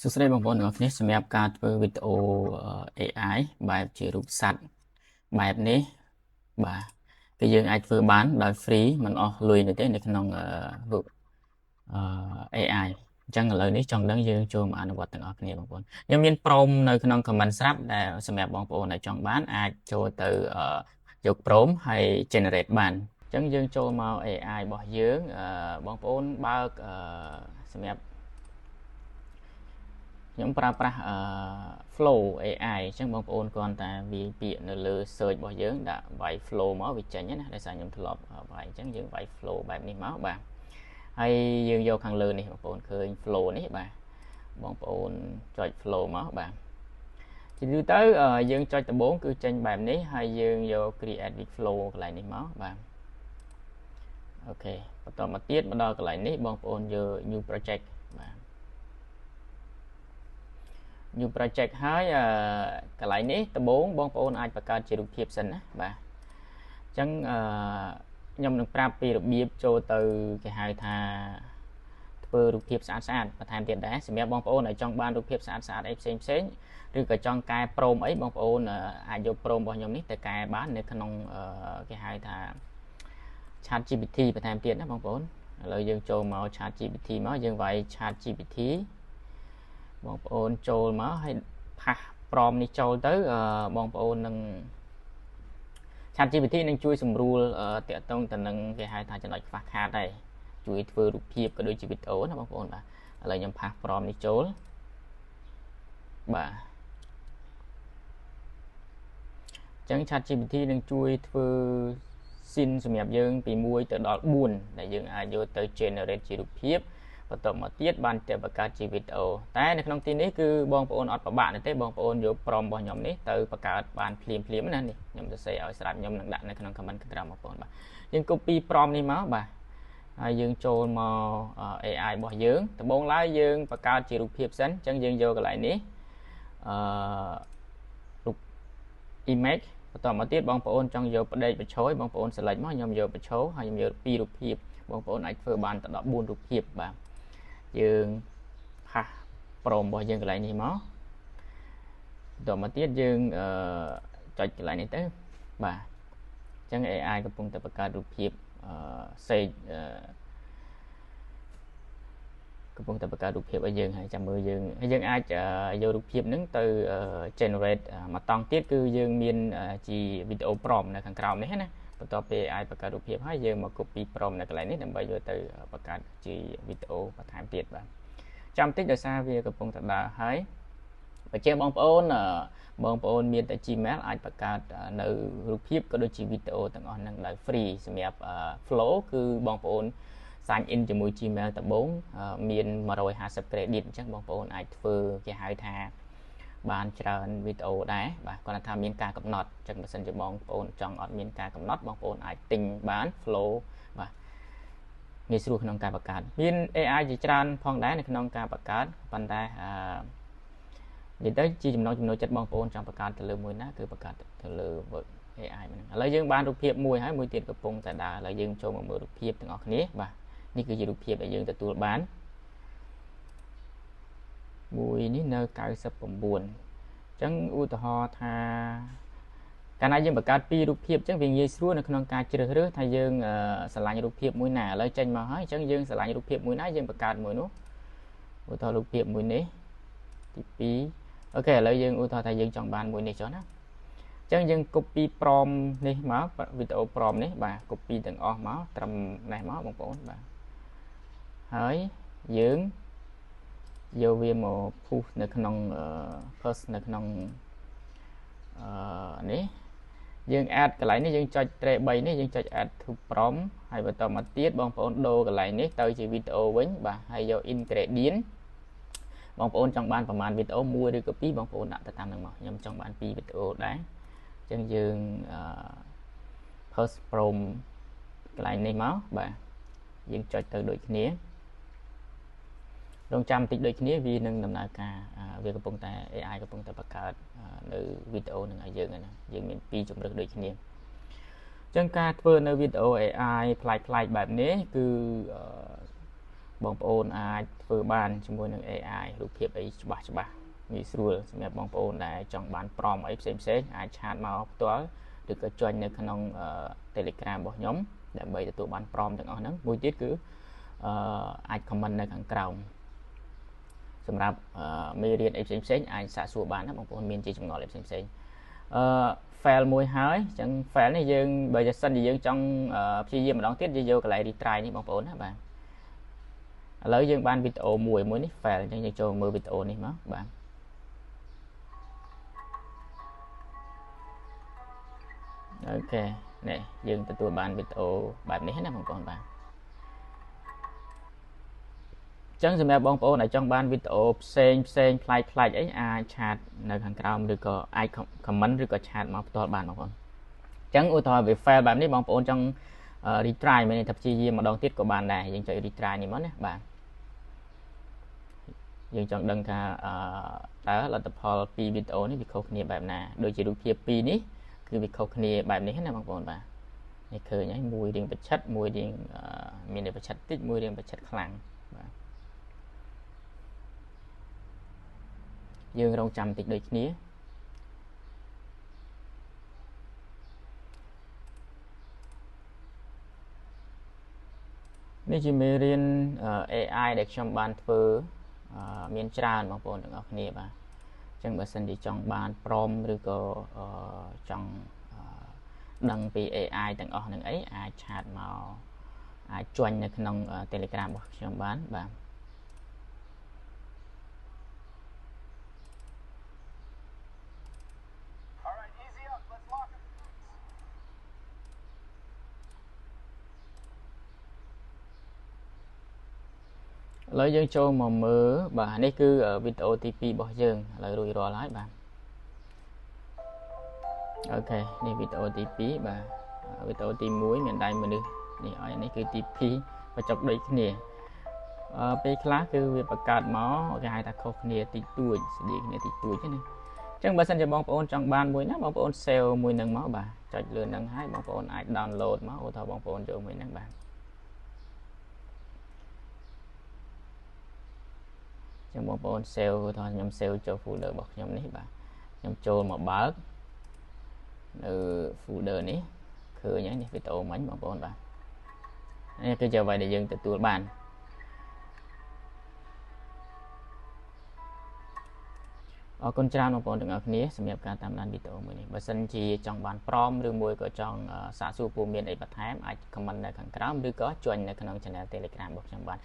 សួស្តីបងប្អូនទាំងអស់គ្នាសម្រាប់ការធ្វើវីដេអូ AI បែបជារូបសត្វបែបនេះបាទគឺយើងអាចធ្វើបានដោយ free មិនអស់លុយនោះទេនៅក្នុងរូប AI អញ្ចឹងឥឡូវនេះចង់ដឹងយើងចូលមកអនុវត្តទាំងអស់គ្នាបងប្អូនខ្ញុំមាន prompt នៅក្នុង comment ស្រាប់ដែលសម្រាប់បងប្អូនដែលចង់បានអាចចូលទៅយក prompt ហើយ generate បានអញ្ចឹងយើងចូលមក AI របស់យើងបងប្អូនបើកសម្រាប់ខ្ញុំប្រើប្រាស់ Flow AI អញ្ចឹងបងប្អូនគ្រាន់តែវាយពាក្យនៅលើ search របស់យើងដាក់វាយ flow មកវាចេញណាដោយសារខ្ញុំធ្លាប់វាយអញ្ចឹងយើងវាយ flow បែបនេះមកបាទហើយយើងយកខាងលើនេះបងប្អូនឃើញ flow នេះបាទបងប្អូនចុច flow មកបាទជាទូទៅយើងចុចដំបូងគឺចេញបែបនេះហើយយើងយក create with flow កន្លែងនេះមកបាទ OK បន្តមកទៀតមកដល់កន្លែងនេះបងប្អូនយក new project បាទ new project ហើយកន្លែងនេះដំបូងបងប្អូនអាចបង្កើតជារូបភាពសិនណាបាទអញ្ចឹងអឺខ្ញុំនឹងប្រាប់ពីរបៀបចូលទៅគេហៅថាធ្វើរូបភាពស្អាតស្អាតបន្ថែមទៀតដែរសម្រាប់បងប្អូនដែលចង់បានរូបភាពស្អាតស្អាតអីផ្សេងផ្សេងឬក៏ចង់កែ prompt អីបងប្អូនអាចយក prompt របស់ខ្ញុំនេះទៅកែបាននៅក្នុងគេហៅថា Chat GPT បន្ថែមទៀតណាបងប្អូនឥឡូវយើងចូលមក Chat GPT មកយើងវាយ Chat GPT បងប្អូនចូលមកហើយ paste prompt នេះចូលទៅបងប្អូននឹង Chat GPT នឹងជួយសម្រួលតាក់ទងទៅនឹងគេហៅថាចំណុចខ្វះខាតដែរជួយធ្វើរូបភាពក៏ដូចជាវីដេអូណាបងប្អូនបាទឥឡូវខ្ញុំ paste prompt នេះចូលបាទអញ្ចឹង Chat GPT នឹងជួយធ្វើ scene សម្រាប់យើងពី1ទៅដល់4ដែលយើងអាចយកទៅ generate ជារូបភាពបន្ទាប់មកទៀតបានទៅបង្កើតជាវីដេអូតែនៅក្នុងទីនេះគឺបងប្អូនអត់ពិបាកទេបងប្អូនយក prompt របស់ខ្ញុំនេះទៅបង្កើតបានភ្លាមភ្លាមណានេះខ្ញុំសរសេរឲ្យស្រាប់ខ្ញុំនឹងដាក់នៅក្នុង comment ក្រោមបងប្អូនបាទយើង copy prompt នេះមកបាទហើយយើងចូលមក AI របស់យើងដំបូងឡើយយើងបង្កើតជារូបភាពសិនអញ្ចឹងយើងយកកន្លែងនេះអឺរូប image បន្តមកទៀតបងប្អូនចង់យកផ្ដេកបញ្ឈរបងប្អូន select មកខ្ញុំយកបញ្ឈរហើយខ្ញុំយកពីររូបភាពបងប្អូនអាចធ្វើបានទៅដល់4រូបភាពបាទយើង paste prompt របស់យើងកន្លែងនេះមកបន្តមកទៀតយើងអឺចុចកន្លែងនេះទៅបាទអញ្ចឹង AI កំពុងតែបង្កើតរូបភាពអឺសេកអឺកំពុងតែបង្កើតរូបភាពឲ្យយើងហើយចាំមើលយើងហើយយើងអាចយករូបភាពហ្នឹងទៅ generate មួយតង់ទៀតគឺយើងមានជាវីដេអូ prompt នៅខាងក្រោមនេះណាបន្ទាប់ពីអាចបង្កើតរូបភាពហើយយើងមក copy prompt នៅកន្លែងនេះដើម្បីយកទៅបង្កើតជាវីដេអូបន្ថែមទៀតបាទចាំតិចដោយសារវាកំពុងតែដើរហើយបើជាបងប្អូនបងប្អូនមានតែ Gmail អាចបង្កើតនៅរូបភាពក៏ដូចជាវីដេអូទាំងអស់ហ្នឹងដោយ free សម្រាប់ Flow គឺបងប្អូន sign in ជាមួយ Gmail ដំបូងមាន150 credit អញ្ចឹងបងប្អូនអាចធ្វើគេហៅថាបានច្រើនវីដេអូដែរបាទគាត់ថាមានការកំណត់អញ្ចឹងបើសិនជាបងប្អូនចង់អត់មានការកំណត់បងប្អូនអាចទិញបាន Flow បាទងាយស្រួលក្នុងការបង្កើតមាន AI ជាច្រើនផងដែរនៅក្នុងការបង្កើតប៉ុន្តែអឺនិយាយទៅជាចំណងចំណូលចិត្តបងប្អូនចង់បង្កើតទៅលើមួយណាគឺបង្កើតទៅលើ work AI ហ្នឹងឥឡូវយើងបានរូបភាពមួយហើយមួយទៀតកំពុងតែដើរឥឡូវយើងចូលមកមើលរូបភាពទាំងអស់គ្នាបាទនេះគឺជារូបភាពដែលយើងទទួលបានមួយនេះនៅ99អញ្ចឹងឧទាហរណ៍ថាកាលណាយើងបង្កើតពីររូបភាពអញ្ចឹងវាងាយស្រួលនៅក្នុងការជ្រើសរើសថាយើងស្រឡាញ់រូបភាពមួយណាឥឡូវចេញមកហើយអញ្ចឹងយើងស្រឡាញ់រូបភាពមួយណាយើងបង្កើតមួយនោះឧទាហរណ៍រូបភាពមួយនេះទី2 OK ឥឡូវយើងឧទាហរណ៍ថាយើងចង់បានមួយនេះចុះណាអញ្ចឹងយើង copy prompt នេះមកវីដេអូ prompt នេះបាទ copy ទាំងអស់មកត្រឹមនេះមកបងប្អូនបាទហើយយើងយកវាមក push នៅក្នុង post នៅក្នុងអឺនេះយើង add កន្លែងនេះយើងចុច tray 3នេះយើងចុច add to prompt ហើយបន្តមកទៀតបងប្អូនដូរកន្លែងនេះទៅជាវីដេអូវិញបាទហើយយក ingredient បងប្អូនចង់បានប្រមាណវីដេអូមួយឬក៏ពីរបងប្អូនដាក់ទៅតាមនឹងមកខ្ញុំចង់បាន2វីដេអូដែរអញ្ចឹងយើងអឺ post prompt កន្លែងនេះមកបាទយើងចុចទៅដូចគ្នារងចាំតិចដូចគ្នាវានឹងដំណើរការវាកំពុងតែ AI កំពុងតែបង្កើតនៅវីដេអូនឹងឲ្យយើងណាយើងមានពីរជម្រើសដូចគ្នាអញ្ចឹងការធ្វើនៅវីដេអូ AI ប្លែកៗបែបនេះគឺ បងប្អូនអាចធ្វើបានជាមួយនឹង AI រូបភាពអីច្បាស់ច្បាស់ងាយស្រួលសម្រាប់បងប្អូនដែលចង់បាន prompt អីផ្សេងផ្សេងអាច chat មកផ្ទាល់ឬក៏ join នៅក្នុង Telegram របស់ខ្ញុំដើម្បីទទួលបាន prompt ទាំងអស់ហ្នឹងមួយទៀតគឺអាច comment នៅខាងក្រោមសម្រាប់មេរៀនអីផ្សេងផ្សេងអាចសាកសួរបានណាបងប្អូនមានជាចម្ងល់អីផ្សេងផ្សេងអឺ fail មួយហើយអញ្ចឹង fail នេះយើងបើសិនជាយើងចង់ព្យាយាមម្ដងទៀតយើងយកកន្លែង retry នេះបងប្អូនណាបាទឥឡូវយើងបានវីដេអូមួយមួយនេះ fail អញ្ចឹងយើងចូលមើលវីដេអូនេះមកបាទ OK នេះយើងទទួលបានវីដេអូបែបនេះណាបងប្អូនបាទចឹងសម្រាប់បងប្អូនដែលចង់បានវីដេអូផ្សេងផ្សេងប្លែកប្លែកអីអាច chat នៅខាងក្រោមឬក៏អាច comment ឬក៏ chat មកផ្ទាល់បានបងប្អូនចឹងឧទាហរណ៍វា fail បែបនេះបងប្អូនចង់ retry មានន័យថាព្យាយាមម្ដងទៀតក៏បានដែរយើងចុច retry នេះមកណាបាទយើងចង់ដឹងថាតើលទ្ធផលពីវីដេអូនេះវាខុសគ្នាបែបណាដូចជារូបភាពពីរនេះគឺវាខុសគ្នាបែបនេះណាបងប្អូនបាទនេះឃើញហើយមួយរៀងប្រឆិតមួយរៀងមានប្រឆិតតិចមួយរៀងប្រឆិតខ្លាំងបាទយើងរងចាំតិចដូចគ្នានេះជាមេរៀន AI ដែលខ្ញុំបានធ្វើមានច្រើនបងប្អូនទាំងអស់គ្នាបាទអញ្ចឹងបើសិនជាចង់បាន prompt ឬក៏ចង់ដឹងពី AI ទាំងអស់នឹងអីអាច chat មកអាច join នៅក្នុង Telegram របស់ខ្ញុំបានបាទឥឡូវយើងចូលមកមើលបាទនេះគឺវីដេអូទី2របស់យើងឥឡូវរួចរាល់ហើយបាទ OK នេះវីដេអូទី2បាទវីដេអូទី1មានដៃមនុស្សនេះឲ្យនេះគឺទី2បញ្ចុកដូចគ្នាពេលខ្លះគឺវាបង្កើតមកគេហៅថាខុសគ្នាតិចតួចស្តៀងគ្នាតិចតួចណាអញ្ចឹងបើសិនជាបងប្អូនចង់បានមួយណាបងប្អូន save មួយនឹងមកបាទចុចលើនឹងហើយបងប្អូនអាច download មកឧទាហរណ៍បងប្អូនចូលមួយនឹងបាទចឹងបងប្អូន save ថាខ្ញុំ save ចូល folder របស់ខ្ញុំនេះបាទខ្ញុំចូលមកបើកនៅ folder នេះឃើញហើយនេះវីដេអូមិញបងប្អូនបាទនេះគឺជាអ្វីដែលយើងទទួលបានអរគុណច្រើនបងប្អូនទាំងអស់គ្នាសម្រាប់ការតាមដានវីដេអូមួយនេះបើសិនជាចង់បាន prompt ឬមួយក៏ចង់សាកសួរព័ត៌មានអីបន្ថែមអាច comment នៅខាងក្រោមឬក៏ join នៅក្នុង channel Telegram របស់ខ្ញុំបាន